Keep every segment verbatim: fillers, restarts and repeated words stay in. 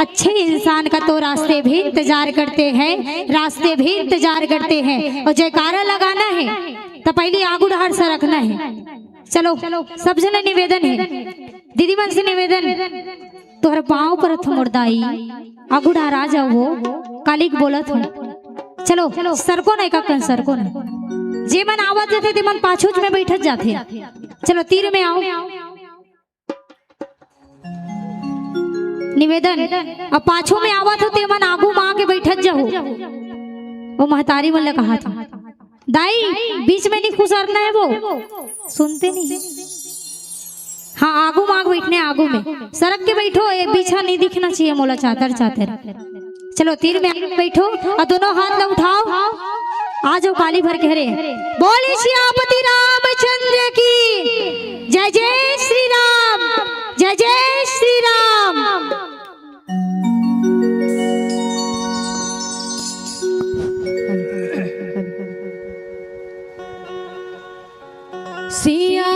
अच्छे इंसान का तो रास्ते भी इंतजार करते हैं, रास्ते भी इंतजार करते हैं। और जयकारा लगाना है तो पहले आगू डहर सरकना है। चलो, सब जन निवेदन है, दीदी मन से निवेदन, तोहर पाँव परत हँव मोर दाई, आगू डहर आ जाओ हो, कालिक बोलत हँव। चलो, सरको ना, एकाकन सरको ना। जे मन आवत जाथे, ते मन पाछूच में बैठत जाथे। चलो, तीर में आओ। निवेदन, अब पाछू में आवत हो, ते मन आगू में आके बैठत जाओ। वो महतारी मन ल कहा था, दाई, बीच में नहीं खुसरना है वो। सुनते नहीं। हाँ, आगू माग बैठने, आगू में सरक के बैठो, ये बीच ह नहीं दिखना चाहिए मोला, चातर चातर। चलो, तीर में आके बैठो और दोनों हाथ ला उठाओ। आ जाओ, काली भर के हरे। बोले सियापति रामचंद्र की जय, जय श्री राम, जय जय श्री राम। सिया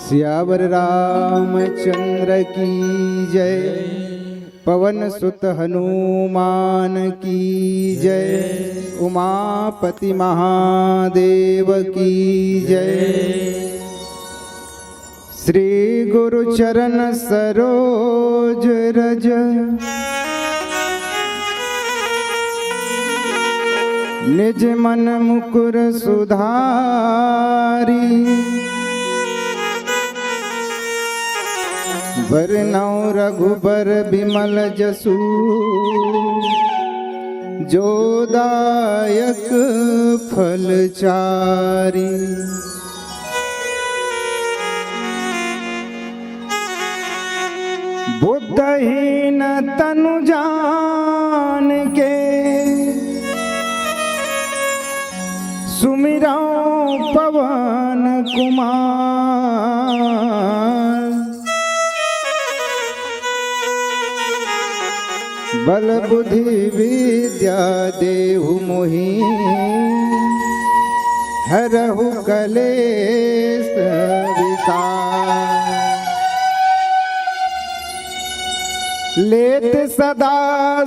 सियावर रामचंद्र की जय, पवन सुत हनुमान की जय, उमापति महादेव की जय। श्री गुरु चरण सरोज रज, निज मन मुकुर सुधारी। बरनउँ रघुबर बिमल जसु, जो दायक फल चारी। बुद्धहीन तनु जान के, सुमिरउँ पवन कुमार। बल बुद्धि विद्या देहु मोहि, हरहु कलेस विकार। लेत सदा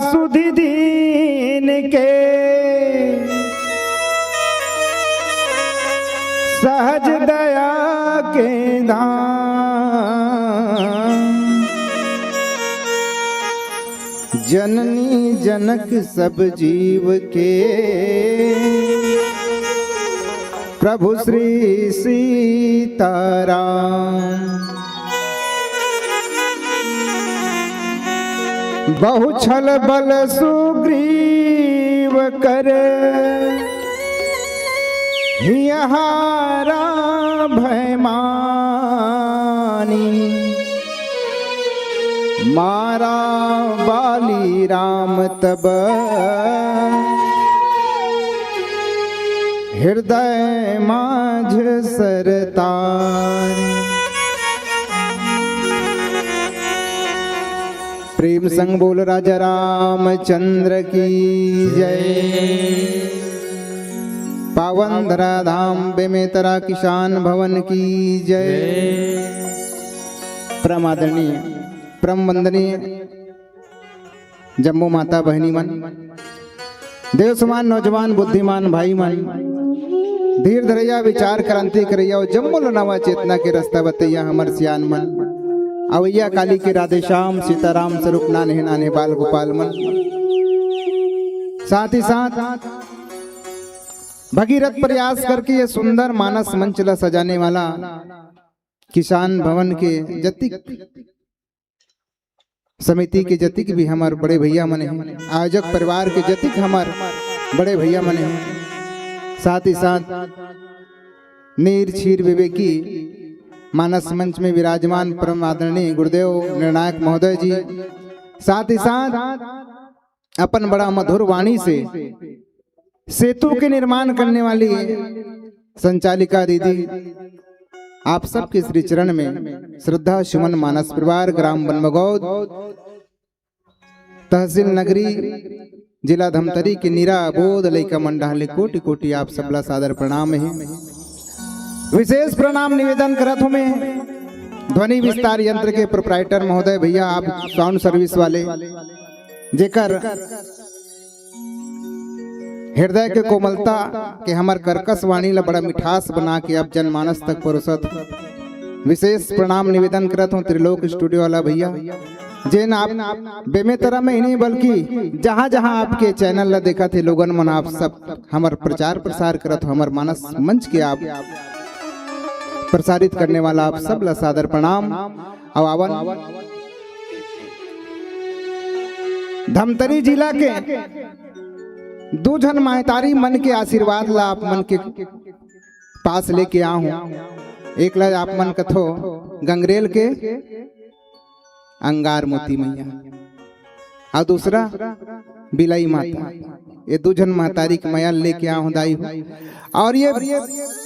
सुधि दीन के, सहज दया के धाम। जननी जनक सब जीव के, प्रभु श्री सीताराम। बहु छल बल सुग्रीव कर, हियहारा भय मानी। मारा बाली राम तब, हृदय माझ सरतार। प्रेम संग बोल राजा रामचंद्र की जय। पावन धरा धाम बेमेतरा किसान भवन की जय। परम आदरणीय, परम वंदनीय जम्मो माता बहिनी मन, देव समान नौजवान बुद्धिमान भाई मन, धीर धरैया विचार क्रांति करैया अउ जम्मो ल नवा चेतना के रस्ता बतैया हमर सियान मन, अवैया काली के राधे श्याम सीताराम स्वरूप नान्हे नान्हे बाल गोपाल मन, साथ ही साथ भगीरथ प्रयास करके ये सुंदर मानस मंच ला सजाने वाला किसान भवन के जतिक समिति के जतिक भी हमर बड़े भैया मन हे, आयोजक परिवार के जतिक हमर बड़े भैया मन हे, साथ ही साथ नीर क्षीर विवेकी मानस मंच में विराजमान परम आदरणीय गुरुदेव निर्णायक महोदय जी, साथ ही साथ अपन बड़ा मधुर वाणी से सेतु के निर्माण करने वाली संचालिका दीदी, आप सबके श्री चरण में श्रद्धा सुमन। मानस परिवार, ग्राम बनबगौद, तहसील नगरी, जिला धमतरी के निरा बोध लइका मन डहार ले कोटि कोटि आप सबला सादर प्रणाम हे। विशेष प्रणाम निवेदन करत हों मैं ध्वनि विस्तार यंत्र के प्रोप्राइटर महोदय भैया, आप साउंड सर्विस वाले, जेकर हृदय के कोमलता के हमर कर्कश वाणी ला बड़ा मिठास बना के आप जनमानस तक परोसत हो। विशेष प्रणाम निवेदन करत हों त्रिलोक स्टूडियो वाला भैया, जेन आप बेमेतरा में ही नहीं बल्कि जहाँ जहाँ आपके चैनल ला देखत हे लोगन मन, आप सब हमर प्रचार प्रसार करत हो, हमर मानस मंच के आप प्रसारित करने वाला आप सब ला सादर प्रणाम। अउ आवन धमतरी जिला के दू झन महतारी मन के आशीर्वाद ला आप मन के पास लेके आहूं। एक ला आप मन कथो गंगरेल के अंगार मोती मैया, अउ दूसरा बिलाई माता। ये दू झन महतारी के मया लेके आहूं दाई हो। अउ ये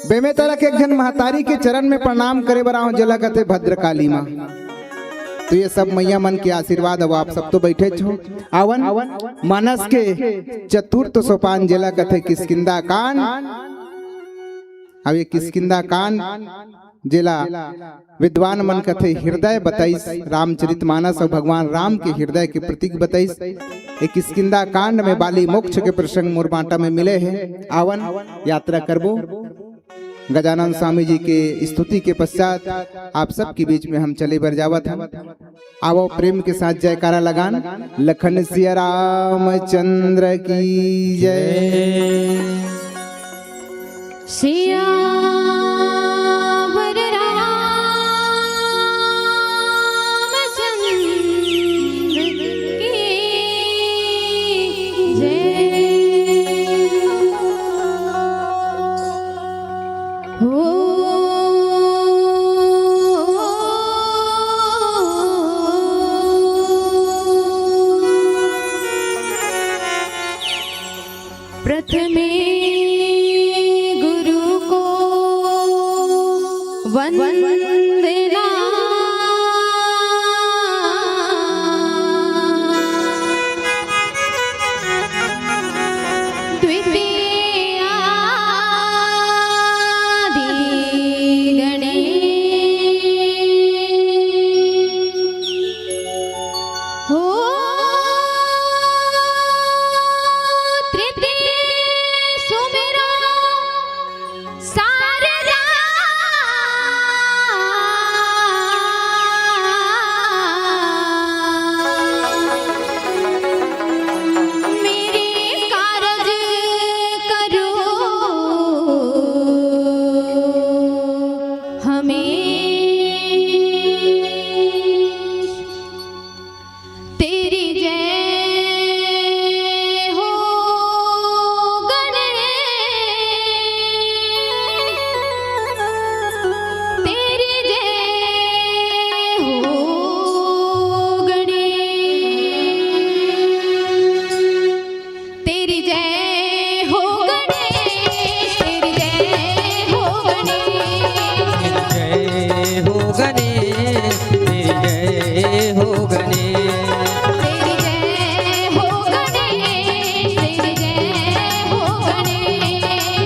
बेमेतरा के एक झन महतारी के चरण में प्रणाम करे बर आहूं, जेला कथे भद्रकाली माँ। तो ये सब मैया मन के आशीर्वाद। अब आप सब तो बैठे छो, आवन मानस के चतुर्थ सोपान, जेला कथे किष्किंधा कांड। अब ये किष्किंधा कांड, जेला विद्वान मन कथे हृदय बताइस, रामचरित मानस अउ भगवान राम के हृदय के प्रतीक बताइस। ये किष्किंधा कांड में बाली मोक्ष के प्रसंग मोर बांटा में मिले हे। आवन, यात्रा करबो। गजानन स्वामी जी के स्तुति के पश्चात आप सबके बीच में हम चले बर जावत हन। आवो, प्रेम के साथ जयकारा लगान। लखन सिया रामचंद्र की जय। सियावर रामचंद्र की जय। हो। प्रथमे गुरु को वंदना। द्वितीयादि गणेश। हो। तृतीय सुमेरो सारदा। मेरे कारज करो हमें। तेरी जय हो गणेश, तेरी जय हो गणेश, तेरी जय हो गणेश, तेरी जय हो गणेश। जय हो गणेश, तेरी जय हो गणेश। तेरी जय हो गणेश, तेरी जय हो गणेश। तेरी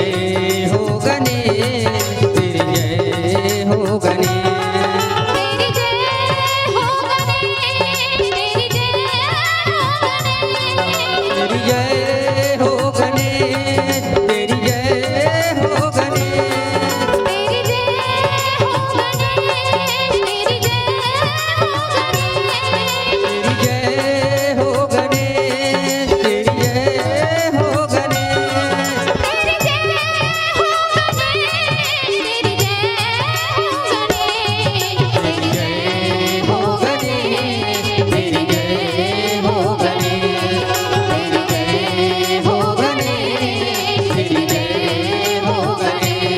जय हो गणेश, तेरी जय हो गणेश। तेरी जय हो गणेश, तेरी जय हो गणेश। तेरी जय हो गणेश, तेरी जय हो गणेश। तेरी जय हो गणेश, तेरी जय हो गणेश। तेरी जय हो गणेश, तेरी जय हो गणेश। तेरी जय हो गणेश, तेरी जय हो गणेश। तेरी जय हो गणेश, तेरी जय हो गणेश। तेरी जय हो गणेश, तेरी जय हो गणेश।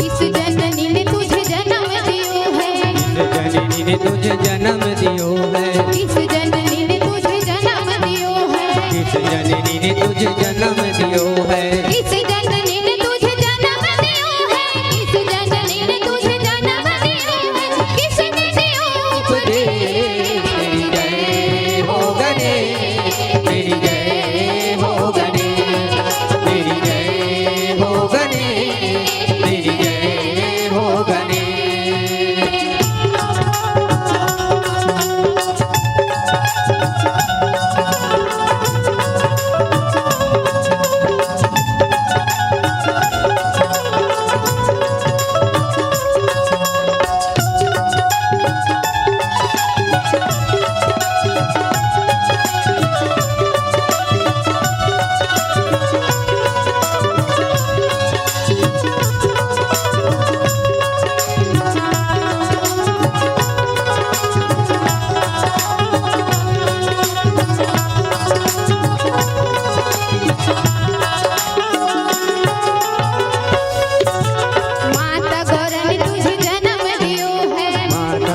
इस जननी ने तुझे जन्म दियो है। इस जननी ने तुझे जन्म दियो है। इस जननी ने तुझे जन्म दियो है। इस जननी ने तुझे जन्म दियो है। इस जननी ने तुझे जन्म दियो है। इस जननी ने तुझे जन्म दियो है। किसने दियो उपदेश? तेरी जय हो गणेश, तेरी जय हो गणेश, तेरी जय हो गणेश, तेरी जय हो गणेश।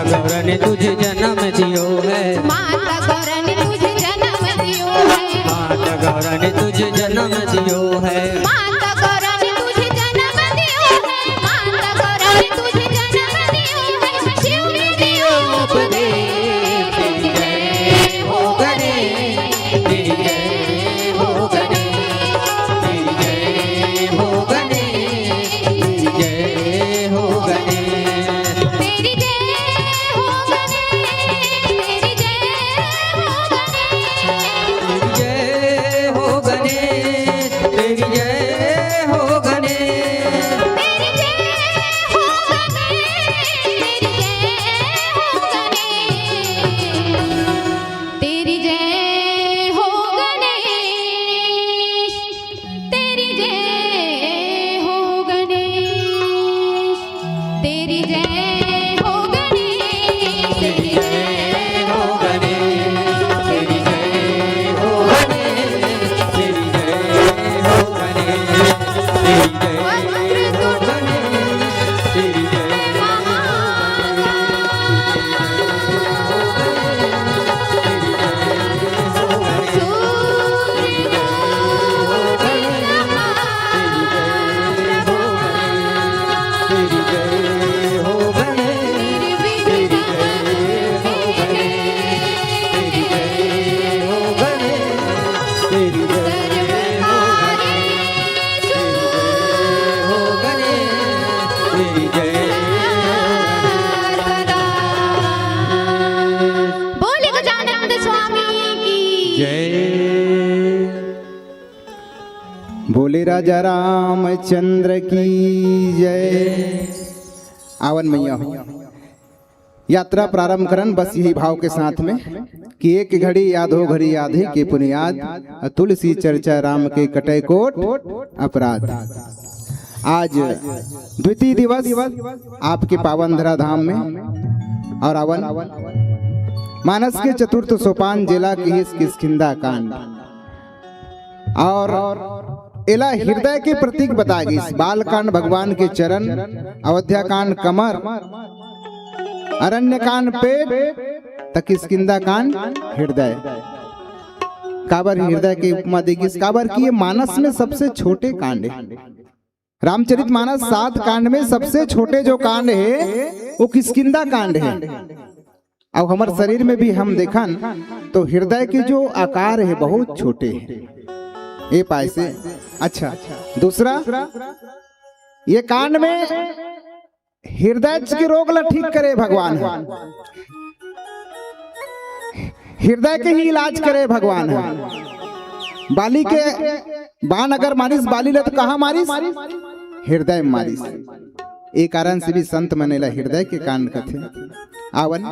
गौरा ने तुझे जन्म दियो है। माता गौरा ने तुझे जन्म दियो है। माता गौरा ने तुझे जन्म दियो है। माता गौरा ने तुझे जन्म दियो है। माता गौरा ने तुझे जन्म दियो है। शिव ने दियो उपदेश, तेरी जय हो गणेश, तेरी जय हो गणेश, तेरी जय हो गणेश, तेरी जय हो गणेश। तेरी जय हो गणेश, तेरी जय हो गणेश। तेरी जय हो गणेश, तेरी जय हो गणेश। तेरी जय हो गणेश, तेरी जय हो गणेश। तेरी जय हो गणेश, तेरी जय हो गणेश, तेरी जय हो गणेश, तेरी जय हो गणेश, तेरी जय हो गणेश, तेरी जय हो गणेश, तेरी जय हो गणेश, तेरी जय हो गणेश। बोले गजानंद स्वामी की जय। बोले राजा रामचंद्र की जय। आवन मैया हो, यात्रा प्रारंभ करन बस यही भाव के साथ में कि एक घड़ी याद हो घड़ी याद है के पुनियाद, तुलसी चर्चा राम के कटै कोट अपराध। आज द्वितीय दिवस आपके पावन धरा धाम में, और आवन मानस के चतुर्थ सोपान जेला किहिस किष्किंधा कांड। और एला हृदय के प्रतीक बताए गइस। बाल कांड भगवान के चरण, अयोध्या कांड कमर, अरण्य कांड पेट, त किष्किंधा कांड हृदय। काबर हृदय के उपमा दे गइस? काबर कि ये मानस में सबसे छोटे कांड है। रामचरित मानस सात कांड में सबसे छोटे जो कांड है वो किष्किंधा कांड है। अब हमर शरीर में भी हम देखन तो हृदय के जो आकार है बहुत छोटे है। ए पाए से अच्छा, दूसरा ये कांड में हृदय के रोग ला ठीक करे भगवान है, हृदय के ही इलाज करे भगवान है। बाली के बान अगर मारिस बाली ला तो कहाँ मारिस? हृदय में मारिस। ए कारण से भी संत मन एला हृदय के कांड कथे। आवन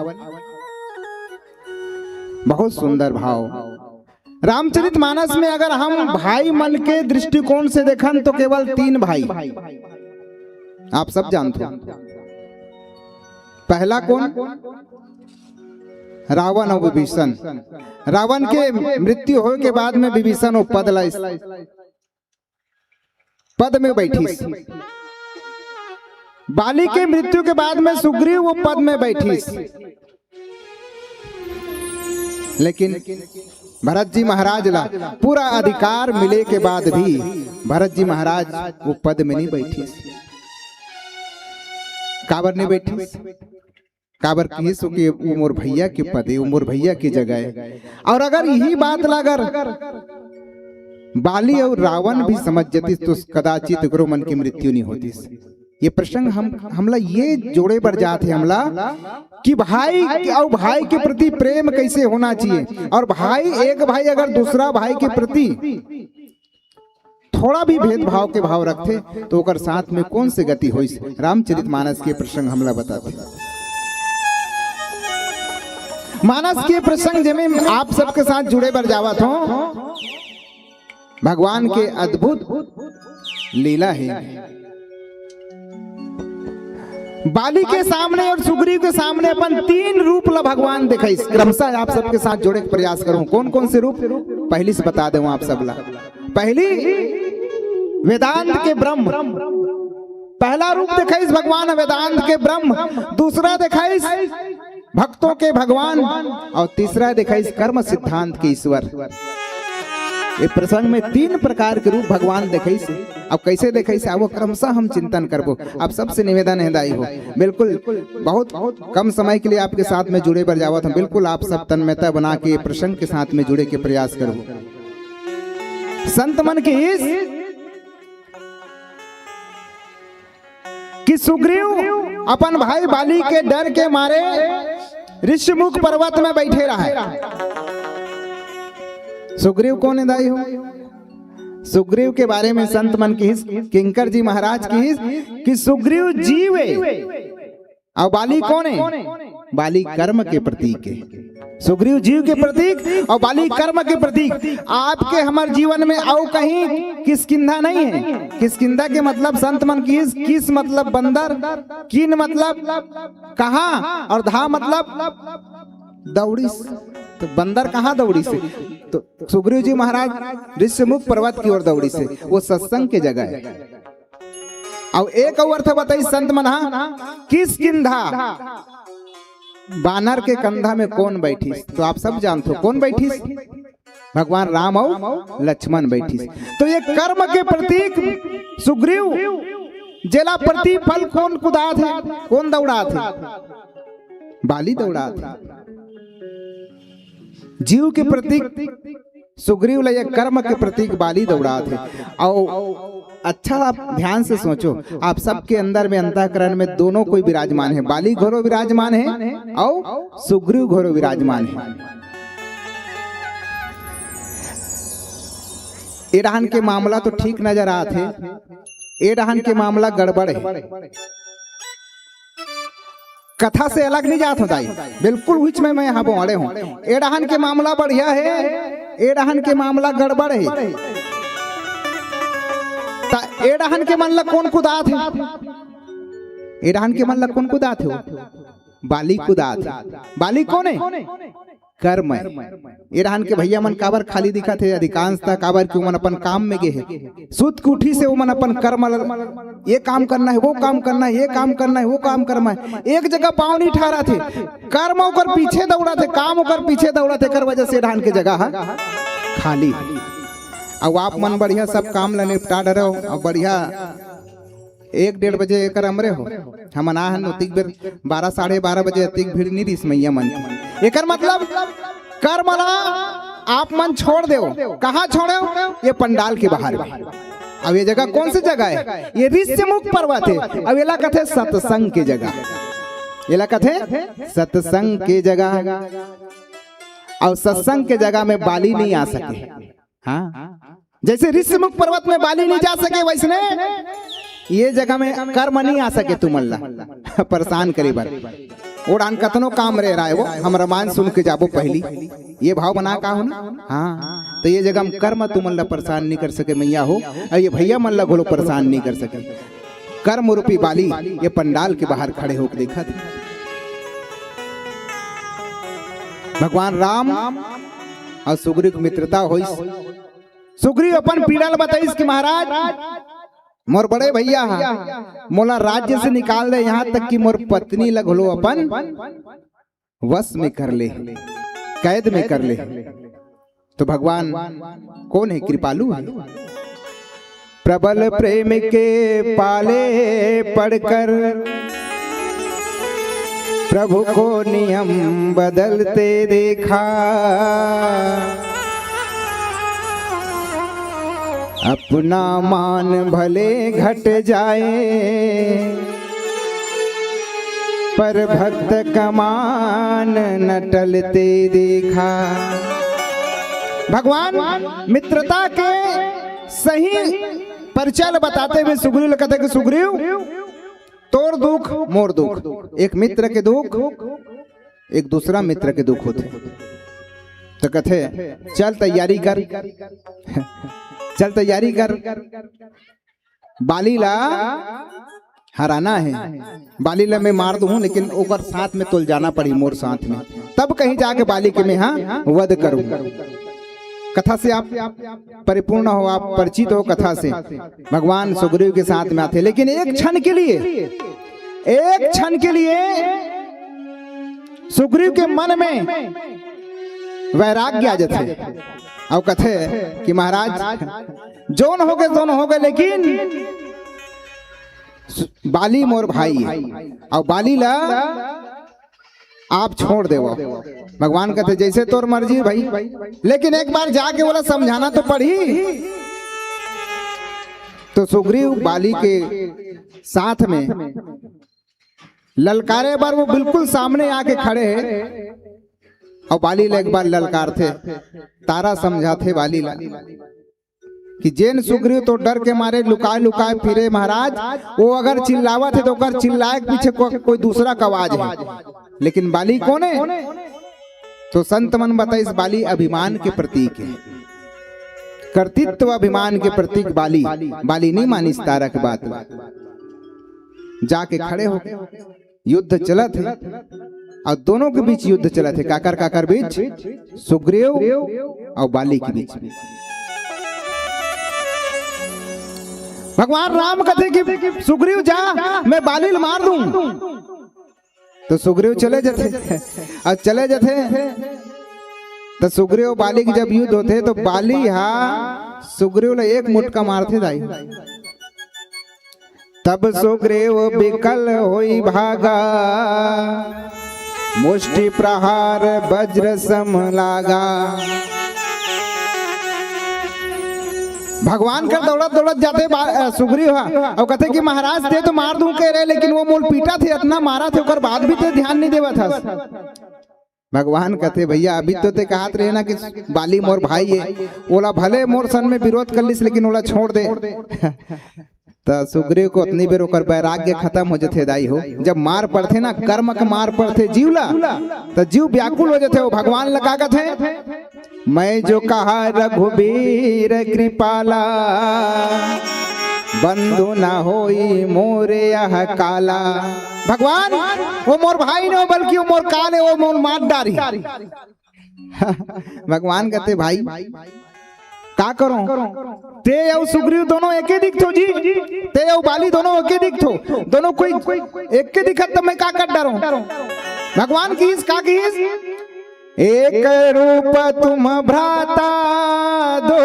बहुत सुंदर भाव। रामचरित मानस में अगर हम भाई मन के दृष्टिकोण से देखन तो केवल तीन भाई आप सब जानते हो। पहला कौन? रावण और विभीषण। रावण के मृत्यु होए के बाद में विभीषण वो पद ला पद में बैठिस। बाली के मृत्यु के बाद में सुग्रीव वो पद में बैठिस। लेकिन भरत जी महाराज ला पूरा अधिकार मिले के बाद भी भरत जी महाराज वो पद में नहीं बैठिस। काबर नहीं बैठिस? काबर किहिस कि वो मोर भैया के पद ए, वो मोर भैया के जगह है। और अगर यही बात ला अगर बाली और रावण भी समझ जतिस तो कदाचित ओकरो मन की मृत्यु नहीं होतिस। ये प्रसंग हम हमला ये जोड़े बर जात है हमला कि भाई और भाई के प्रति प्रेम कैसे होना चाहिए, और भाई एक भाई अगर दूसरा भाई के प्रति थोड़ा भी भेदभाव के भाव रखथे तो ओकर साथ में कौन से गति होइस। रामचरित मानस के प्रसंग हमला बताथे। मानस के प्रसंग जेमे आप सबके साथ जुड़े बर जावत हो, भगवान के अद्भुत लीला है। बाली के सामने और सुग्रीव के सामने अपन तीन रूप ला भगवान दिखाइस। क्रमशः आप सबके साथ जोड़े के प्रयास करूं, कौन कौन से रूप? पहली से बता दें आप सब ला। पहली वेदांत के ब्रह्म, पहला रूप देखाइस भगवान वेदांत के ब्रह्म, दूसरा देखाइस भक्तों के भगवान, अउ तीसरा देखाइस कर्म सिद्धांत के ईश्वर। ये प्रसंग में तीन प्रकार के रूप भगवान देखाइस। अब कैसे देखाइस, वो क्रमशः हम चिंतन करबो। आप सबसे निवेदन हे दाई हो, बिल्कुल बहुत कम समय के लिए आपके साथ में जुड़े बर जावत हन, बिल्कुल आप सब तन्मयता बना के ये प्रसंग के साथ में जुड़े के प्रयास करबो। संत मन कहिस कि सुग्रीव अपन भाई बाली के डर के मारे ऋषिमुख पर्वत में बैठे रहे। सुग्रीव कोन हे दाई हो? सुग्रीव के बारे में संत मन कहिस, किंकर जी महाराज कहिस कि सुग्रीव जीव हे। अउ बाली कोन हे? बाली कर्म के प्रतीक हे। सुग्रीव जीव के प्रतीक अउ बाली कर्म के प्रतीक। आपके हमर जीवन में अउ कहीं किष्किंधा नहीं हे। किष्किंधा के मतलब संत मन कहिस, किस मतलब बंदर, किन मतलब कहाँ, अउ धा मतलब दौड़िस। तो बंदर कहाँ दौड़िस? तो सुग्रीव जी महाराज ऋषिमुख पर्वत की ओर दौड़िस हे, वो सत्संग के जगह हे। अउ एक अउ अर्थ बताइस संत मन हा, किष्किंधा, बानर के कंधा में कोन बैठिस? तो आप सब जानथो कोन बैठिस? भगवान राम अउ लक्ष्मण बैठिस। तो ये कर्म के प्रतीक सुग्रीव, जेला प्रतिफल कोन कुदात हे, कोन दौड़ात हे? बाली दौड़ात हे। जीव के प्रतीक सुग्रीव ला, ये कर्म के प्रतीक बाली दौड़ात हे। अउ अच्छा, आप ध्यान से सोचो, आप सबके अंदर में, अंतःकरण में दोनों कोई विराजमान हे, बाली घोरो विराजमान हे अउ सुग्रीव घोरो विराजमान हे। ए डहन के मामला तो ठीक नजर आत हे, ए डहन के मामला गड़बड़ हे। कथा से अलग नहीं जात हों दाई, बिल्कुल उहिच में मैं हबो, अड़े हों। ए डहन के मामला बढ़िया हे, ए डहन के मामला गड़बड़ हे। त ए डहन के मन ला कोन कुदात हे? ए डहन के मन ला कोन कुदात हे? बाली कुदात हे। बाली कोन हे? कर्म हे। ए डहन के भैया मन काबर खाली दिखत हे अधिकांशतः? काबर कि ओमन अपन काम में गे हे। सुत के उठिस हे ओमन अपन कर्म ल, ये काम करना हे, वो काम करना हे, ये काम करना हे, वो काम करना हे। एक जगह पाँव नहीं ठहरात हे, कर्म ओकर पीछे दौड़त हे, काम ओकर पीछे दौड़त हे, एकर वजह से ए डहन के जगह हा खाली हे। अउ आप मन बढ़िया सब काम ल निपटा डरेव, अउ बढ़िया एक डेढ़ बजे एकर अमरे हो, हमन आ हन ओतिक बेर बारह, साढ़े बारह बजे अतिक भीड़ नी रिहिस मइया मन। एकर मतलब कर्म ला आप मन छोड़ देव। कहाँ छोड़ेव? ये पंडाल के बाहर में। अब ये जगह कौन सी जगह हे? ये ऋष्यमुख पर्वत हे। अब एला कथे सत्संग के जगह, एला कथे सत्संग के जगह। अउ सत्संग के जगह में बाली नहीं आ सके। हाँ, जैसे ऋष्यमुख पर्वत में बाली नहीं जा सके, वैसने ये जगह में कर्म नहीं आ सके तुमन ला परेशान करे बर। ओ डहन कतनो काम रहे राय वो, हम रामायण सुन के जाबो पहली, ये भाव बना का हो ना। हाँ, तो ये जगह में कर्म तुमन ला परेशान नहीं कर सके मइया हो, अउ ये भैया मन ला घलो परेशान नहीं कर सके। कर्म रूपी बाली ये पंडाल के बाहर खड़े होके देखत हे। भगवान राम अउ सुग्रीव के मित्रता होइस। सुग्रीव अपन पीड़ा ल बताइस कि महाराज, मोर बड़े भैया हा मोला राज्य से निकाल दे, यहाँ तक कि मोर पत्नी ल घलो अपन वश में कर ले, कैद में कर ले। तो भगवान कौन हे? कृपालु हे। प्रबल प्रेम के पाले पड़कर प्रभु को नियम बदलते देखा। अपना मान भले घट जाए, पर भक्त का मान न टलते देखा। भगवान मित्रता के सही परिचय ल बताते हुए सुग्रीव ल कहते कि सुग्रीव, तोर दुख मोर दुख, एक मित्र के दुख एक दूसरा मित्र के दुख होथे। तो कहते, चल तैयारी कर, चल तैयारी कर, बाली ला हराना हे। बाली ला मैं मार दूहूं, लेकिन ओकर साथ में तोल जाना पड़ी, मोर साथ में, तब कहीं जाके बाली के मैं हा वध करूं। कथा से आप परिपूर्ण हो, आप परिचित हो कथा से। भगवान सुग्रीव के साथ में आथे, लेकिन एक क्षण के लिए, एक क्षण के लिए सुग्रीव के मन में वैराग्य आ जाथे। अउ कथे कि महाराज, जोन हो गए, जोन हो गए, लेकिन बाली मोर भाई हे, अउ बाली ला आप छोड़ देवो। भगवान कथे, जैसे तोर मर्जी भाई, लेकिन एक बार जाके ओला समझाना तो पड़ही। तो सुग्रीव बाली के साथ में ललकारे बर वो बिल्कुल सामने आके खड़े हे, अउ बाली ला एक बार ललकारथे, तारा समझाथे बाली ला कि जेन सुग्रीव तो डर के मारे लुकाए लुकाए फिरे महाराज, वो अगर चिल्लावत हे तो ओकर चिल्लाए के पीछे को, कोई दूसरा का आवाज हे, लेकिन बाली कोन हे? तो संत मन बताइस, बाली अभिमान के प्रतीक हे, कर्तृत्व अभिमान के प्रतीक बाली। बाली नहीं मानिस तारा के बात, जाके खड़े हो, युद्ध चलत हे, अउ दोनों के बीच युद्ध चलत हे। काकर काकर बीच? सुग्रीव अउ बाली के बीच। भगवान राम कथे कि सुग्रीव जा, मैं बाली ल मार दूं। तो सुग्रीव चले जथे, अउ चले जथे, तो सुग्रीव बाली के जब युद्ध होथे तो बाली हा सुग्रीव ला एक मुटका मारथे दाई। तब सुग्रीव बिकल होई भागा, मुष्टि प्रहार वज्र सम लागा। भगवान कर दौड़त दौड़त जाथे बा-, अ, सुग्रीव हा, अउ कथे कि महाराज, ते तो मार दूं कहे रहे, लेकिन वो मोला पीटथे, अतना मारथे, ओकर बाद भी ते ध्यान नहीं देवत हस। भगवान कथे, भैया, अभी तो ते कहत रहे ना कि बाली मोर भाई हे, ओला भले मोर सन में विरोध कर लिस, लेकिन ओला छोड़ दे। त सुग्रीव के ओतनी बेर ओकर वैराग्य खतम हो जथे दाई हो। जब मार पड़थे ना, कर्म के मार पड़थे जीव ला, त जीव व्याकुल हो जथे। वो भगवान ला का कथे, मैं जो कहा रघुबीर कृपाला, बंधु न होई मोरे यह काला। भगवान, वो मोर भाई नहीं हो, बल्कि वो मोर काल हे, वो मोर मार डारी। भगवान कथे, भाई, का करो? ते अउ सुग्रीव दोनों एके दिखथो जी, ते अउ बाली दोनों एके दिखथो, दोनों कोई एके दिखत त मैं का कर डरो? भगवान किहिस, का किहिस? एक रूप तुम भ्राता दो,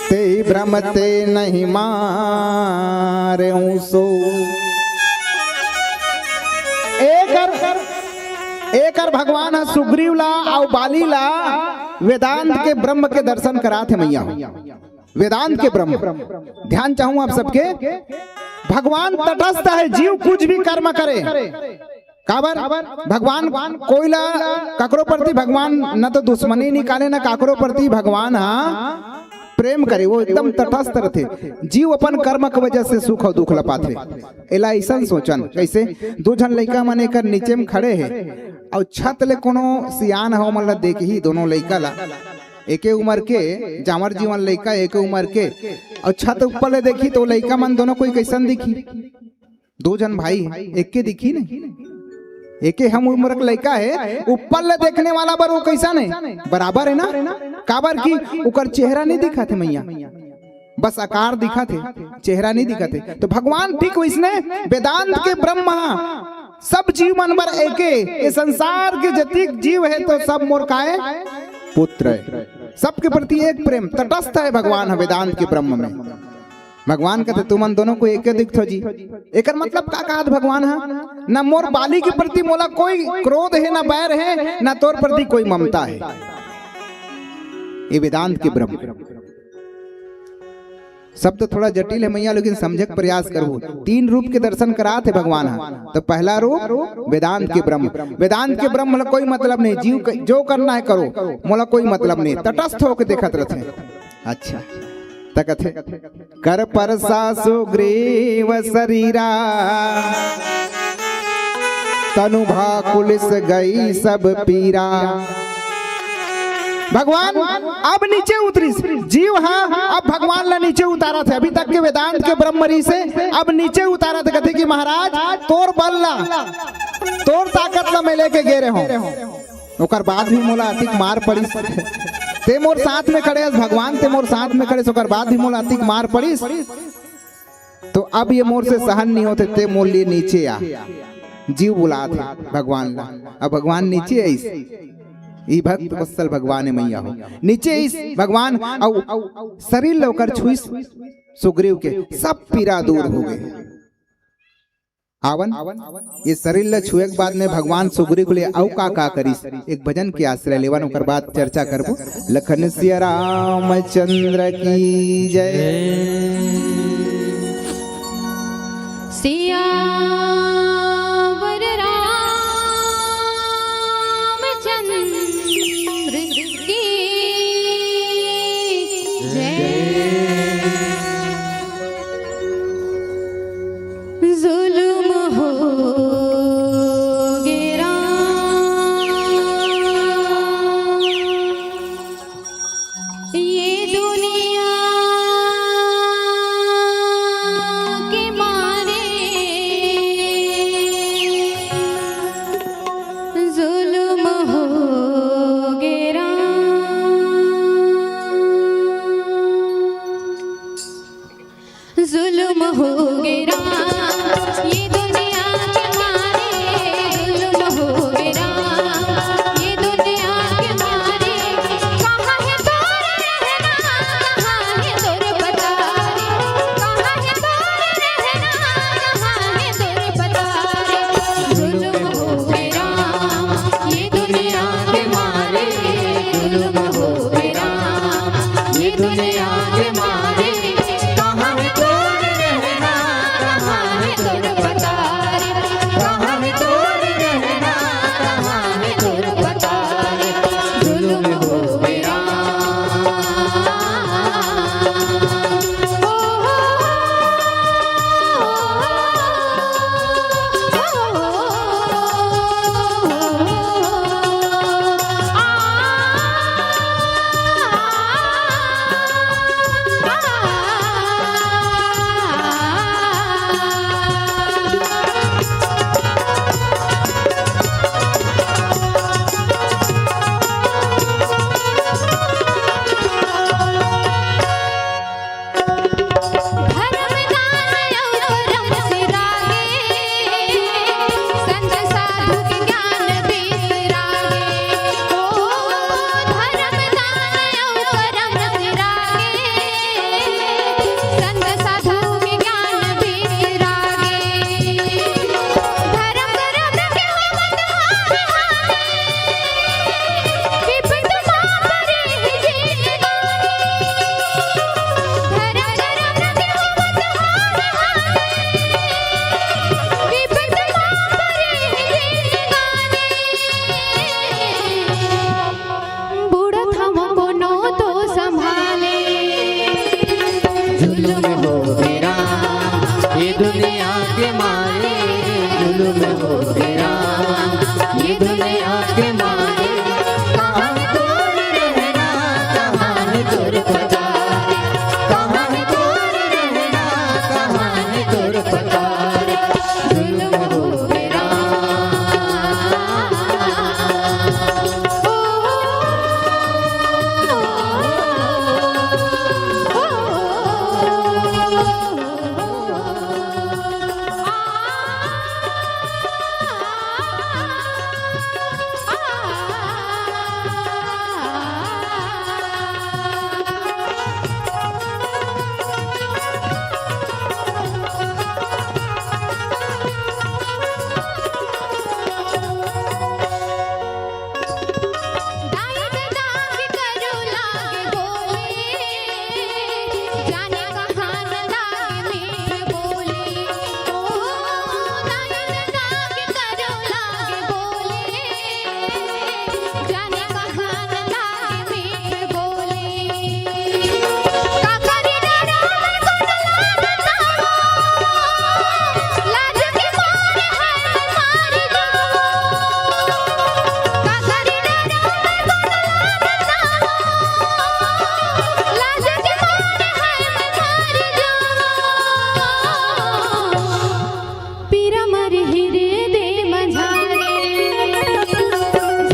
ते भ्रम ते नहीं मारे सो। एकर, एकर भगवान ह सुग्रीव ला अउ बाली ला वेदांत के ब्रह्म के दर्शन करात हे मैया। वेदांत के ब्रह्म, ध्यान चाहूं आप सबके, भगवान तटस्थ हे, जीव कुछ भी कर्म करे। काबर? भगवान कोई ला, काकरो प्रति भगवान न तो दुश्मनी निकाले, न काकरो प्रति भगवान हा प्रेम करे, वो एकदम तटस्थ रथे। जीव अपन कर्म के वजह से सुख अउ दुख ल पाथे। एला अइसन सोचन, कइसे? दू झन लइका मन एकर नीचे में खड़े हे, अउ छत ले कोनो सियान ह ओमन ल देखही, दोनों लइका ला, एके उमर के, जांवर जीवन लइका एके उमर के, अउ छत ऊपर ले देखही तो लइका मन दोनों कोई कइसन दिखही? दो झन भाई एके दिखही नहीं, एके हम उम्र के लइका हे, ऊपर ले देखने वाला बर वो कइसन हे? बराबर हे ना? काबर कि ओकर चेहरा नहीं दिखत हे मैया, बस आकार दिखत हे, चेहरा नहीं दिखत हे। तो भगवान ठीक वइसने वेदांत के ब्रह्म ह सब जीव मन बर एके, ये संसार के जतिक जीव हे तो सब मोर काय पुत्र हे। सबके प्रति एक प्रेम, तटस्थ हे भगवान ह वेदांत के ब्रह्म में। भगवान कथे, "तुमन दोनों कोई एके दिखथो जी।" एकर मतलब का कहत भगवान ह? न मोर बाली के प्रति मोला कोई क्रोध हे, न बैर हे, न तोर प्रति कोई ममता हे। ये वेदांत के ब्रह्म। शब्द थोड़ा जटिल हे मैया, लेकिन समझे के प्रयास करहू। तीन रूप के दर्शन करात हे भगवान ह। तो पहला रूप वेदांत के ब्रह्म। वेदांत के ब्रह्म ला कोई मतलब नहीं, जीव क-, जो करना हे करो, मोला कोई मतलब नहीं, तटस्थ होके देखत रथे। अच्छा, त कथे, "कर परसा सुग्रीव सरीरा, तनु भाकुलिस गई सब पीरा।" भगवान अब नीचे उतरिस, जीव ह अब भगवान ला नीचे उतारत हे। अभी तक के वेदांत के ब्रह्म ऋषि से अब नीचे उतारत हे, कथे कि महाराज, तोर बल ला, तोर ताकत ला मैं लेके गे रहे हूं। ओकर बाद भी मोला अतिक मार पड़िस। ते मोर साथ में खड़े हस भगवान, ते मोर साथ में खड़े हस, ओकर बाद भी मोला अतिक मार पड़िस। तो अब ये मोर से सहन नहीं होते, ते मोर लिए नीचे आ। जीव बुलात हे भगवान ला। अब भगवान नीचे आइस। ई भक्त वत्सल भगवान हे, मैया हो। नीचे आइस भगवान, अउ शरीर ल ओकर छुइस सुग्रीव के, सब पीरा दूर हो गे। आवन, ये शरीर ल छुए के बाद में भगवान सुग्रीव के लिए अउ का का करिस, एक भजन के आश्रय लेवन, ओकर बाद चर्चा करबो। लखन सिया रामचंद्र की जय। सियावर रामचंद्र की जय। जुल्म हो गे राम, ये दुनिया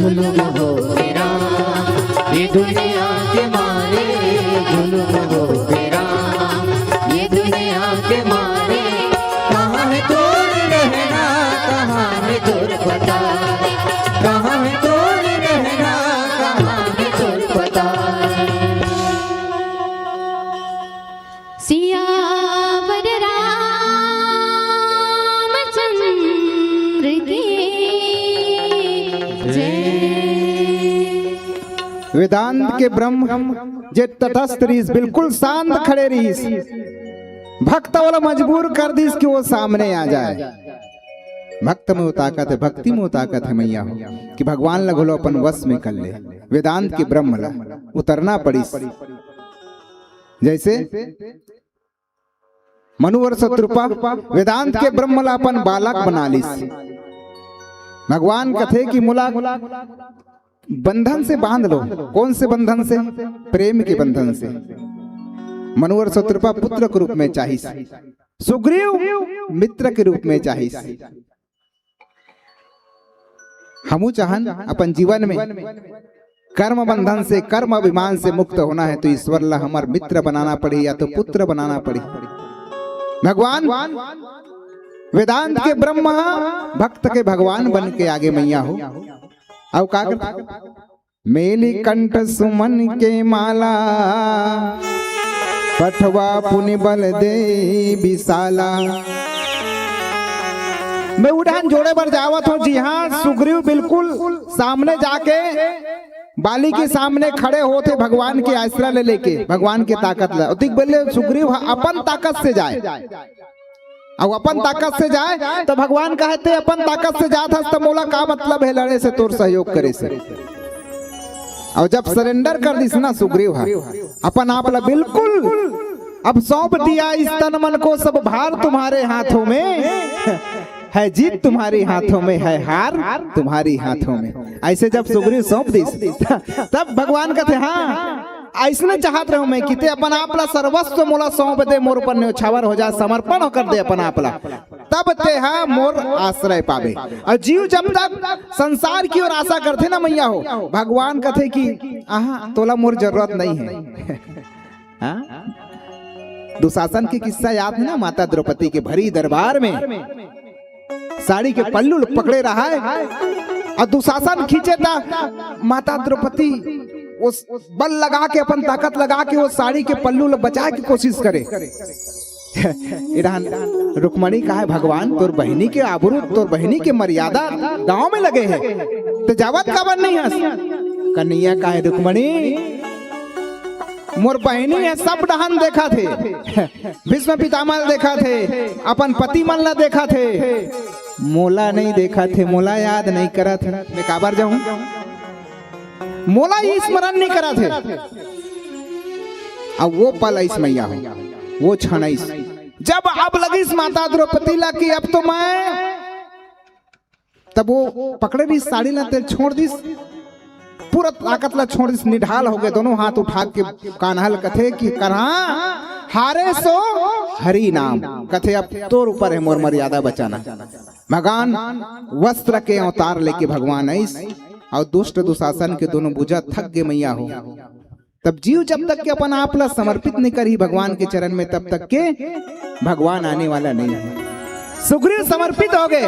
जुल्म हो गे राम, ये दुनिया के मारे, जुल्म हो गे राम, ये दुनिया के मारे। कहाँ है तोर रहना, कहाँ है तोर पता, कहाँ है तोर रहना, कहाँ है तोर पता। सियावर रामचंद्र की जय। वेदांत के ब्रह्म जे तटस्थ रहिस, बिल्कुल शांत खड़े रहिस, भक्त वाला मजबूर कर दिस कि वो सामने आ जाए। भक्त में वो ताकत है, भक्ति में वो ताकत है मैया हो, कि भगवान ला घलो अपन वश में कर ले। वेदांत के ब्रह्म ला उतरना पड़िस। जैसे मनु अउ शतरूपा वेदांत के ब्रह्म ला अपन बालक बना लिस। भगवान कथे कि मोला बंधन से बांध लो। कौन से बंधन से? प्रेम के बंधन से। मनु अउ शतरूपा पुत्र के रूप में चाहिस, सुग्रीव मित्र के रूप में चाहिस। हमू चाहन अपन जीवन में कर्म बंधन से, कर्म अभिमान से मुक्त होना है, तो ईश्वर ला हमर मित्र बनाना पड़ही या तो पुत्र बनाना पड़ही। भगवान वेदांत के ब्रह्म ह, भक्त के भगवान बन के आगे मैया हो। अउ का करथे? मेली कंठ सुमन के माला, पठवा पुनि बल दे विशाला। मैं उड़ान जोड़े बर जावत हूँ, जी हाँ, सुग्रीव बिल्कुल सामने जाके बाली के सामने खड़े होथे भगवान के आसरा ले लेके, भगवान के ताकत ला। ओतिक बेले सुग्रीव ह अपन ताकत से जाए, अउ अपन ताकत से जाए, तो भगवान कहे, "ते अपन ताकत से जात हस, त मोला का मतलब है लड़े से, तोर सहयोग करे से?" अउ जब सरेंडर कर दिस ना सुग्रीव ह अपन आप ला बिल्कुल, "अब सौंप दिया इस तन मन को, सब भार तुम्हारे हाथों में, है जीत तुम्हारी हाथों में, है हार तुम्हारी हाथों में।" ऐसे जब सुग्रीव सौंप दिस, तब भगवान कथे, "हाँ, अइसने चाहत रहूं मैं कि ते अपन आप ला सर्वस्व मोला सौंप दे, मोर ऊपर न्योछावर हो जा, समर्पण कर दे अपन आप ला, तब ते हा मोर आश्रय पाबे।" अउ जीव जब तक संसार की ओर आशा करथे ना मैया हो, भगवान कथे कि आहा, तोला मोर जरूरत नहीं है। हाँ? दुशासन के किस्सा याद है ना, माता द्रौपदी के भरी दरबार में साड़ी के पल्लू ल पकड़े रहा है अउ दुशासन खींचे त माता द्रौपदी वो बल लगा के, अपन ताकत लगा के वो साड़ी के पल्लू ल बचाए के कोशिश करे। इधर रुक्मणी कहे, "भगवान, तोर बहिनी के आबरू, तोर बहिनी के मर्यादा दांव में लगे हे, त जावत काबर नहीं हस?" कन्हैया कहे, "रुक्मणी, मोर बहिनी हे, सब डहन देखत हे, भीष्म पितामह ल देखत हे, अपन पति मन ला देखत हे, मोला नहीं देखत हे, मोला याद नहीं करत हे, मैं काबर जाहूं? मोला ही स्मरण नहीं करत हे।" अब वो पल आइस मैया हो, वो क्षण आइस, जब अब लगिस माता द्रौपदी ला कि अब तो मैं, तब वो पकड़े रहिस साड़ी ला, तेला छोड़ दिस, पूरा ताकत ला छोड़ दिस, निढाल हो गे, दोनों हाथ उठा के कान्हा ल कथे कि करहा हारे सो हरि नाम, कथे अब तोर ऊपर है मोर मर्यादा बचाना। भगवान वस्त्र के अवतार लेके भगवान आइस अउ दुष्ट दुशासन के दोनों भुजा थक गे मैया हो। तब जीव जब तक के अपन आप ला समर्पित नहीं करही भगवान के चरण में, तब तक के भगवान आने वाला नहीं है। सुग्रीव समर्पित हो गे,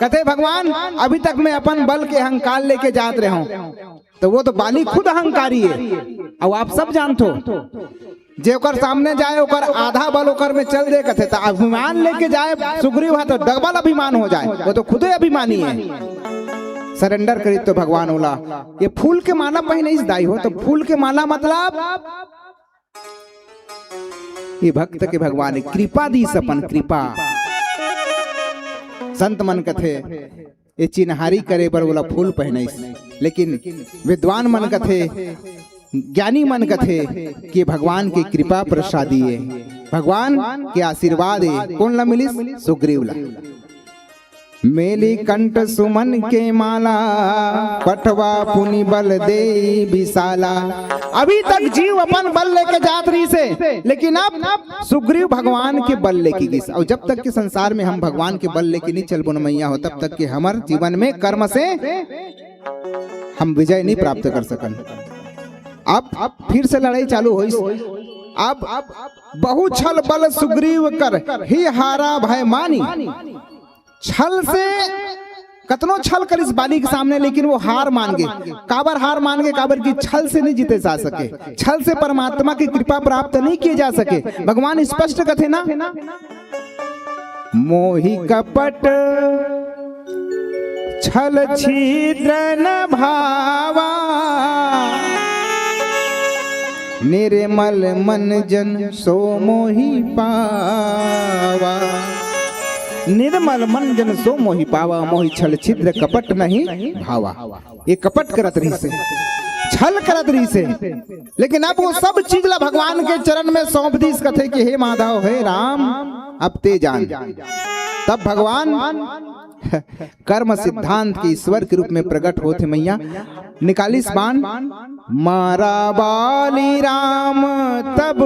कथे, "भगवान, अभी तक मैं अपन बल के अहंकार लेके जात रहे हूं।" तो वो तो बाली खुद अहंकारी है, अउ आप सब जानत हो, जे ओकर सामने जाए, ओकर आधा बल ओकर में चल दे, कथे, त अभिमान लेके जाए सुग्रीव ह, तो डबल अभिमान हो जाए, वो तो खुदे अभिमानी है। सरेंडर करी तो भगवान ओला ये फूल के माला पहिनाइस दाई हो, तो फूल के माला मतलब ये भक्त के भगवान कृपा दिस, अपन कृपा। संत मन कथे, ये चिन्हारी करे बर ओला फूल पहिनाइस, लेकिन विद्वान मन कथे, ज्ञानी मन कथे कि भगवान के कृपा प्रसादी है, भगवान के आशीर्वाद है। कोन ला मिलिस? सुग्रीव ला। मेली कंठ सुमन के माला, पठवा पुनि बल देई विशाला। अभी तक जीव अपन बल लेके जात रहिसे, लेकिन अब सुग्रीव भगवान के बल लेके गिस। अउ जब तक के संसार में हम भगवान के बल लेके नहीं चलबो न मैया हो, तब तक के हमर जीवन में कर्म से हम विजय नहीं प्राप्त कर सकन। अब, अब फिर से लड़ाई चालू होइस। अब बहु छल बल सुग्रीव कर, ही हारा भय मानी। छल से कतनो छल करिस बाली के सामने, लेकिन वो हार मान गे। काबर हार मान गे? काबर कि छल से नहीं जीते जा सके, छल से परमात्मा की कृपा प्राप्त नहीं किए जा सके। भगवान स्पष्ट कथे ना, मोहि कपट छल छिद्र न भावा, निर्मल मन जन सो मोहि पावा। निर्मल मन जन सो मोहि पावा, मोहि छल छिद्र कपट नहीं भावा। ये कपट करत रहिसे, छल करत रहिसे, लेकिन अब वो सब चीज ला भगवान के चरण में सौंप दीस, कथे कि हे माधव, हे राम, अब ते जान। तब भगवान कर्म सिद्धांत के ईश्वर के रूप में प्रकट होत हे मैया। निकालिस बाण, मारा बाली राम तब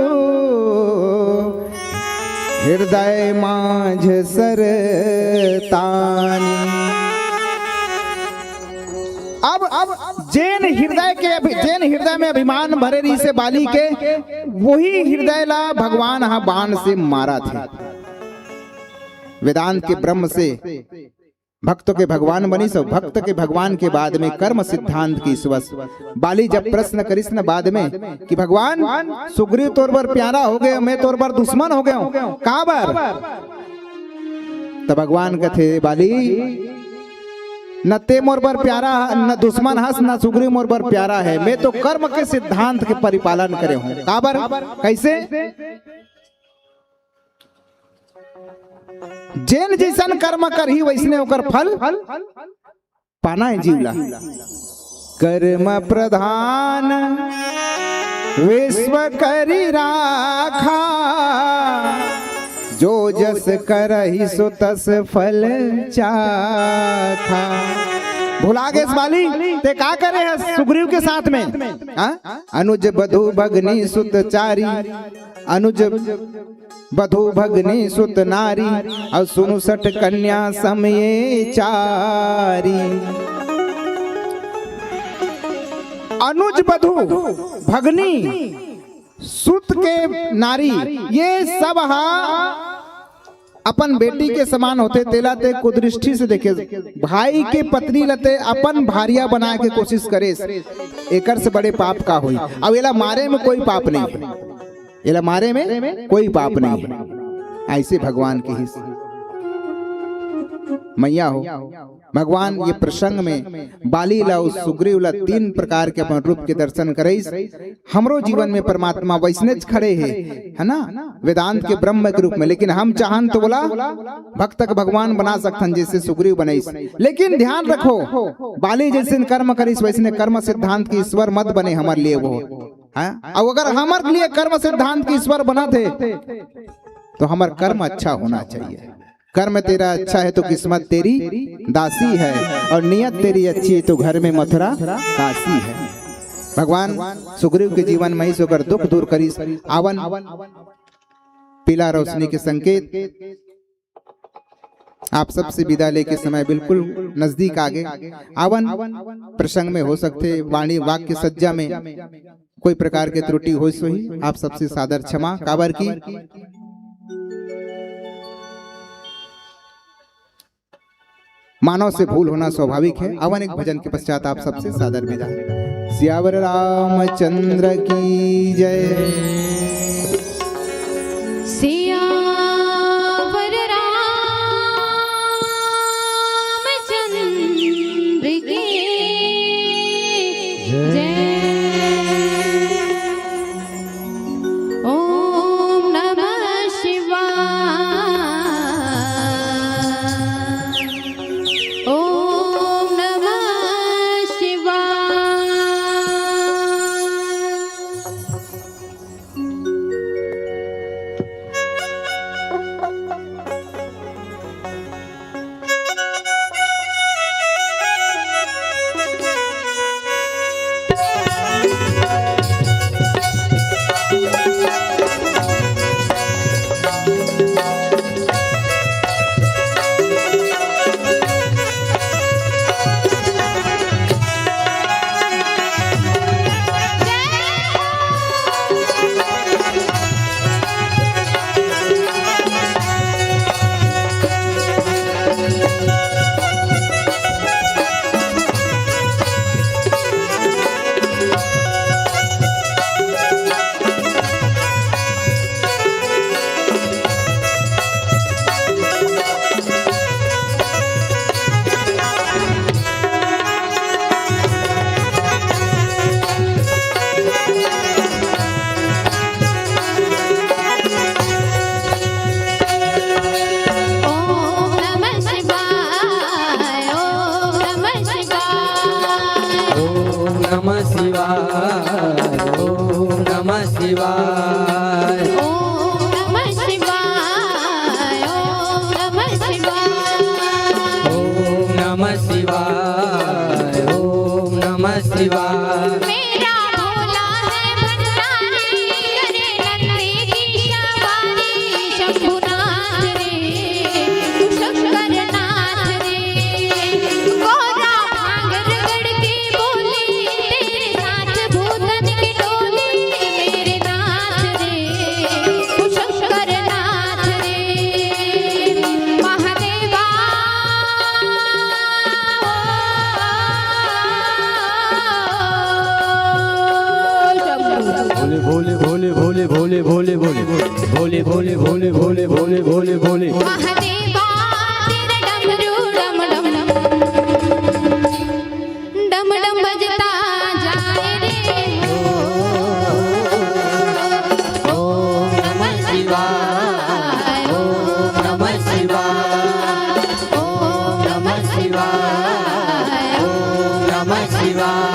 हृदय माझ सर तानी। अब, अब जेन हृदय के अभि-, जेन हृदय में अभिमान भरे रहिसे बाली के, वही हृदय ला भगवान हा बाण से मारत हे। वेदांत के ब्रह्म से भक्त के भगवान बनिस अउ भक्त के भगवान के बाद में कर्म सिद्धांत के ईश्वर बाली जब प्रश्न करिस न बाद में कि भगवान, सुग्रीव तोर बर प्यारा हो गए, मैं तोर बर दुश्मन हो गए हूँ, काबर? त भगवान कथे, बाली, न ते मोर बर प्यारा, न दुश्मन हस, न सुग्रीव मोर बर प्यारा है। मैं तो कर्म के सिद्धांत के परिपालन करे हूँ। काबर? कैसे? जेन जैसन कर्म करही, वैसने ओकर फल पाना है जीव ला। कर्म प्रधान विश्व करि राखा, जो जस करहि सो तस फल चाखा। भुला गेस बाली, ते का करे हस सुग्रीव के साथ में? हाँ? अनुज बधु भगनी सुत चारी, अनुज बधु भगनी सुत नारी, अउ सुनु सठ कन्या सम ये चारी। अनुज बधु भगनी सुत के नारी, ये सब हा अपन बेटी के समान होथे, तेला ते कुदृष्टि से देखे। भाई के पत्नी ला ते अपन भारिया बनाए के कोशिश करेस, एकर से बड़े पाप का होई? अब एला मारे में कोई पाप नहीं है, एला मारे में कोई पाप नहीं है। ऐसे भगवान किहिस। मैया हो, भगवान ये प्रसंग में बाली ला अउ सुग्रीव ला तीन प्रकार के अपन रूप के दर्शन करइस। हमरो जीवन में परमात्मा वैसनेच खड़े हे, है ना, वेदांत के ब्रह्म के रूप में, लेकिन हम चाहन तो बोला भक्त के भगवान बना सकथन, जैसे सुग्रीव बनइस। लेकिन ध्यान रखो, बाली जैसे कर्म करिस वैसने कर्म सिद्धांत के ईश्वर मत बने हमर लिए वो, हैं? अउ अगर हमर लिए कर्म सिद्धांत के ईश्वर बनत हे, तो हमर कर्म अच्छा होना चाहिए। कर्म तेरा अच्छा है तो किस्मत तेरी दासी है, और नियत तेरी अच्छी है तो घर में मथुरा काशी है। भगवान सुग्रीव के जीवन में ही से ओकर दुख दूर करिस। आवन, पीला रोशनी के संकेत। आप सबसे विदा लेके समय बिल्कुल नजदीक आगे। आवन, प्रसंग में हो सकथे वाणी वाक्य सज्जा में कोई प्रकार के त्रुटि होइस होही, आप सबसे सादर क्षमा। काबर कि मानव से भूल होना स्वाभाविक है। आवन एक भजन के पश्चात आप सबसे सादर विदा। सियावर रामचंद्र की जय। सियावर रामचंद्र की जय। ओम नमः शिवाय। ओम नमः शिवाय। नमः शिवाय, ओम नमः शिवाय। ओम नमः शिवाय, ओम नमः शिवाय। ओम नमः शिवाय, ओम नमः शिवाय। मेरा भोला है भंडारी, करे नंदी की सवारी, शंभुनाथ रे, शंकरनाथ रे। गौरा भांग रगड़ के बोली, तेरे साथ भूतन की टोली, मेरे नाथ रे, ओ शंकर नाथ रे, महादेवा। भोले, भोले, भोले, भोले, भोले, भोले, भोले। भोले, भोले, भोले, भोले, भोले, भोले, भोले। महादेवा, तेरा डमरू डम डम डम डम बजता जाए रे। ओम नमः शिवाय, ओम नमः शिवाय, ओम नमः शिवाय, ओम नमः शिवाय।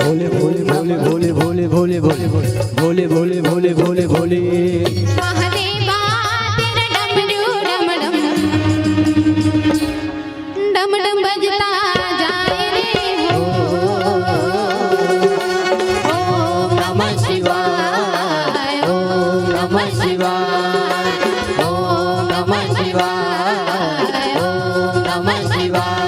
भोले, भोले, भोले, भोले, भोले, भोले, भोले, भोले, भोले, भोले, भोले, भोले। महादेवा, तेरा डमरू डम डम, डम डम बजता जाए रे हो। ओम नमः शिवाय, ओम नमः शिवाय, ओम नमः शिवाय, ओम नमः शिवाय।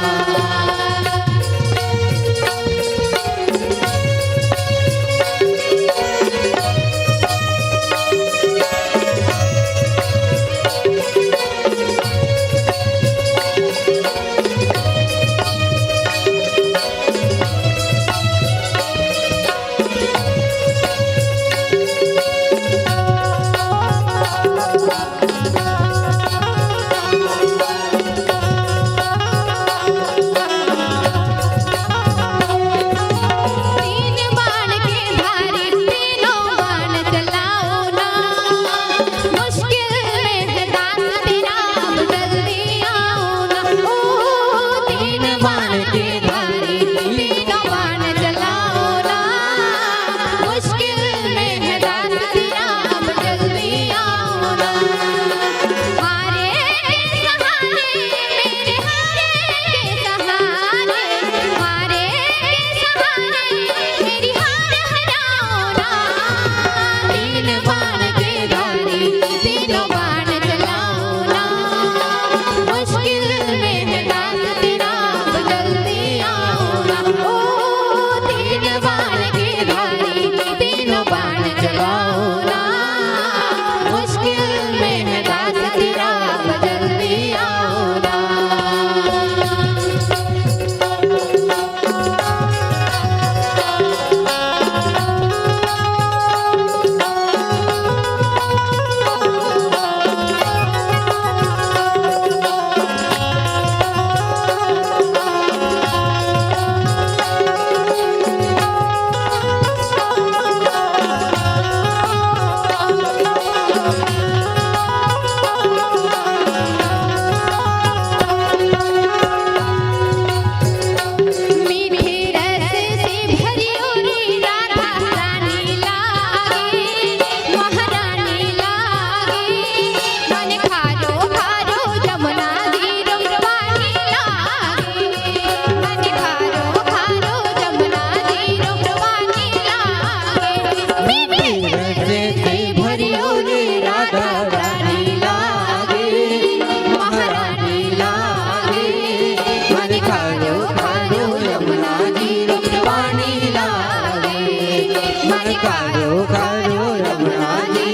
कारो कारो यमुना जी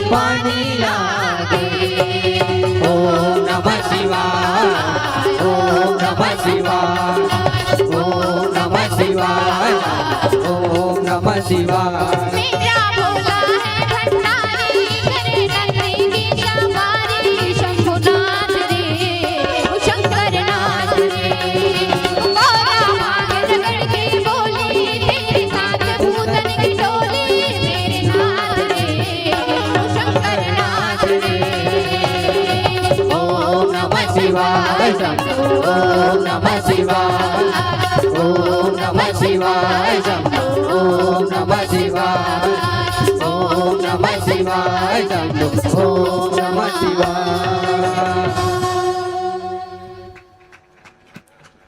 पानी लागे। ओम नमः शिवाय, ओम नमः शिवाय, ओम नमः शिवाय, ओम नमः शिवाय। मेरा भोला है भंडारी, करे नन्ही की सवारी, शंभुनाथ रे, ओ शंकरनाथ रे। गौरा माँ के नगर की बोली, तेरे साथ भूतन की टोली, मेरे नाथ रे, ओ शंकरनाथ रे। ओम नमः शिवाय शंभो, ओम नमः शिवाय, ओम नमः शिवाय शंभो, ओम नमः शिवाय, ओम नमः शिवाय शंभो, ओम नमः शिवाय।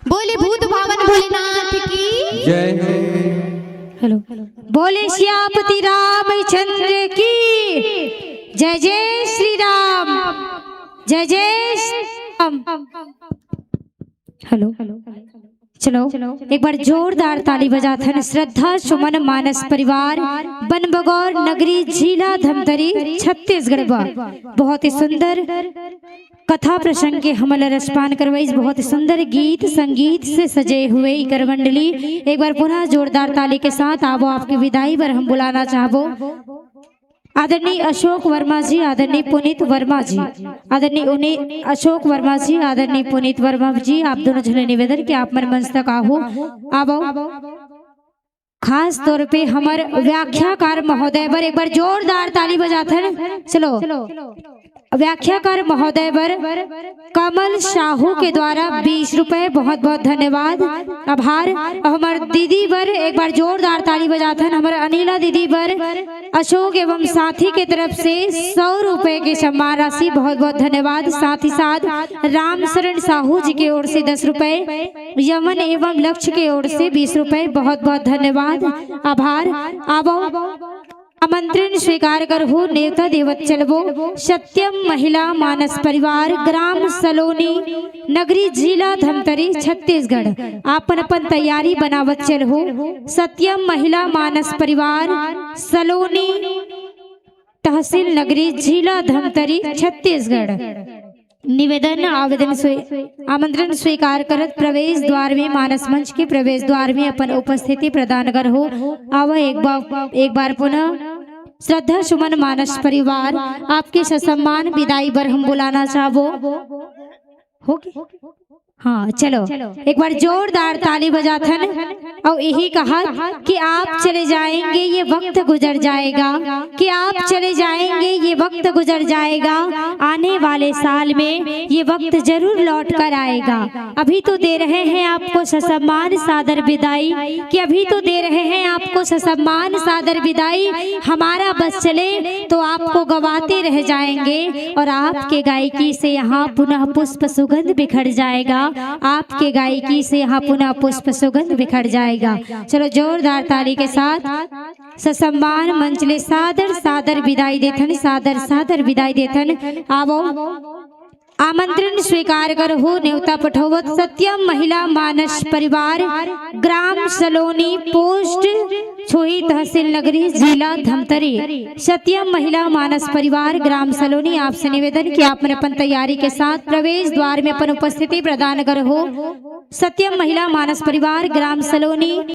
बोले भूत भावन भोलेनाथ की। जय हो। हेलो। बोले सियापति रामचंद्र की। जय जय श्री राम। जय जय श्री राम। हेलो। चलो, एक बार जोरदार ताली बजाथन। श्रद्धा सुमन मानस परिवार, बनबगौर नगरी, जिला धमतरी, छत्तीसगढ़ बा। बहुत ही सुंदर कथा प्रसंग के हमन ल रसपान करवाइस। बहुत ही सुंदर गीत संगीत से सजे हुए इकर मंडली। एक बार पुनः जोरदार ताली के साथ आवो, आपकी विदाई बर हम बुलाना चाहबो आदरणीय अशोक वर्मा जी, आदरणीय पुनीत वर्मा जी, आदरणीय उनी-, अशोक वर्मा जी, आदरणीय पुनीत वर्मा जी, आप दोनों झने निवेदन कि आप मन मंच तक आहू, आवो। खास तौर पे हमर व्याख्याकार महोदय बर एक बार जोरदार ताली बजाथन। चलो, व्याख्याकार महोदय बर कमल साहू के द्वारा बीस रुपए, बहुत बहुत धन्यवाद, आभार। और हमर दीदी बर एक बार जोरदार ताली बजाथन, हमर अनिला दीदी बर अशोक एवं साथी के तरफ से सौ रुपए के सम्मान राशि, बहुत बहुत धन्यवाद। साथ ही साथ रामशरण साहू जी के ओर से दस रुपए, यमन एवं लक्ष्य के ओर से बीस रुपए, बहुत बहुत धन्यवाद, आभार। आवो, आमंत्रण स्वीकार करहु, नेवता देवत चलबो। सत्यम महिला मानस परिवार, ग्राम सलोनी, नगरी, जिला धमतरी, छत्तीसगढ़। आपन अपन तैयारी बनावत चलहु। सत्यम महिला मानस परिवार, सलोनी, तहसील नगरी, जिला धमतरी, छत्तीसगढ़। निवेदन, आवेदन स्वी-, आमंत्रण स्वीकार करत प्रवेश द्वार में, मानस मंच के प्रवेश द्वार में अपन उपस्थिति प्रदान करहु। आव एक बार, एक बार पुनः श्रद्धा सुमन मानस परिवार, आपके ससम्मान विदाई बर हम बुलाना चाहबो। हो गया? हाँ, चलो, एक बार जोरदार ताली बजाथन। और यही कहा कि आप चले जाएंगे, ये वक्त गुजर जाएगा, कि आप चले जाएंगे, ये वक्त गुजर जाएगा, आने वाले साल में ये वक्त जरूर लौट कर आएगा। अभी तो दे रहे हैं आपको ससम्मान सादर विदाई, कि अभी तो दे रहे हैं आपको ससम्मान सादर विदाई। हमारा बस चले तो आपको गवाते रह जाएंगे और आपके गायकी से यहाँ पुनः पुष्प सुगंध बिखर जाएगा, आपके गायकी से यहाँ पुनः पुष्प सुगंध बिखर जाएगा। चलो, जोरदार ताली के साथ ससम्मान मंच ले सादर सादर विदाई देथन, सादर सादर विदाई देथन। आवो, आमंत्रण स्वीकार करहु, नेवता पठोवत सत्यम महिला मानस परिवार, ग्राम सलोनी, पोस्ट छोही, तहसील नगरी, जिला धमतरी। सत्यम महिला मानस परिवार, ग्राम सलोनी, आपसे निवेदन कि आप मन अपन तैयारी के साथ प्रवेश द्वार में अपन उपस्थिति प्रदान करहु। सत्यम महिला मानस परिवार, ग्राम सलोनी,